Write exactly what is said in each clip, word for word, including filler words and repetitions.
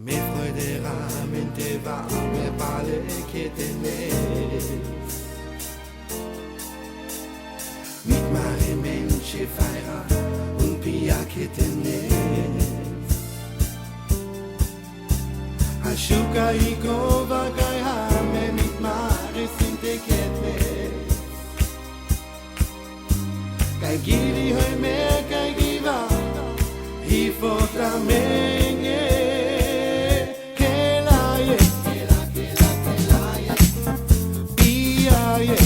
Me fröderà, me 'ntrerà, me pare che te n'è. Mit mare, mensche, fairà un pià che te n'è. Asciuca i cova che i hame, mit mare, sinte che te n'è. Che i ghiri hoi me, che i ghiva, i fota menge, che la ie, pia ie,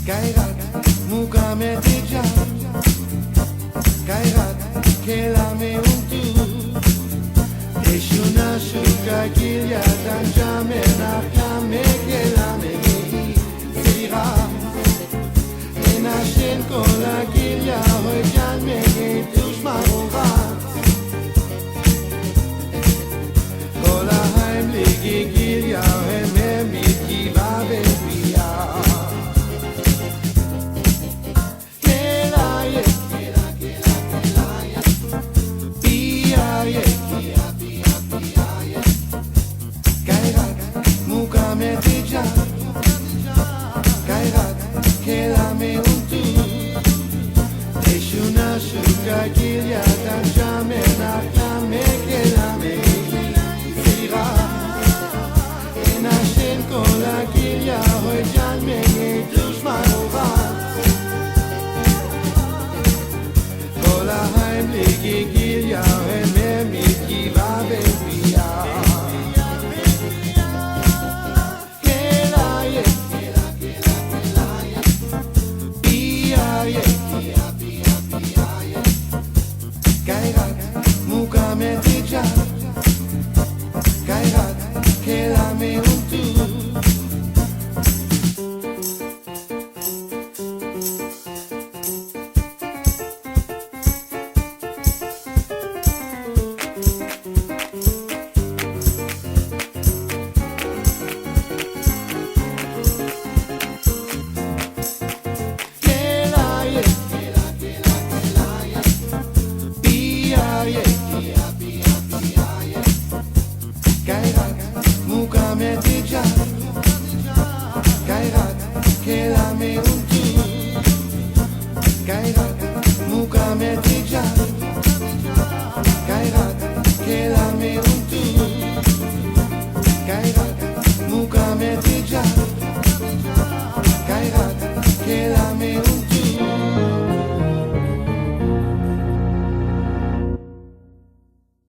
che i rat, muca me te già, che i rat, che la me un tu, e sciuna sciuca chiglia, tangiame na fiame, che la me sira. E nascen co la chiglia, hoi già me che tu smarurà. Co la heimliche chiglia, e me mit chi va ben via. Che la ie, pia ie, che i rat, muca me te già, che i rat, che la me un tu, e sciuna sciuca chiglia, tangiame na fiame, che la me sira. E nascen co la chiglia, hoi già me che tu smarurà. Co la heimliche chiglia, e me mit chi va ben via. Che la ie, pia ie, che i rat, muca me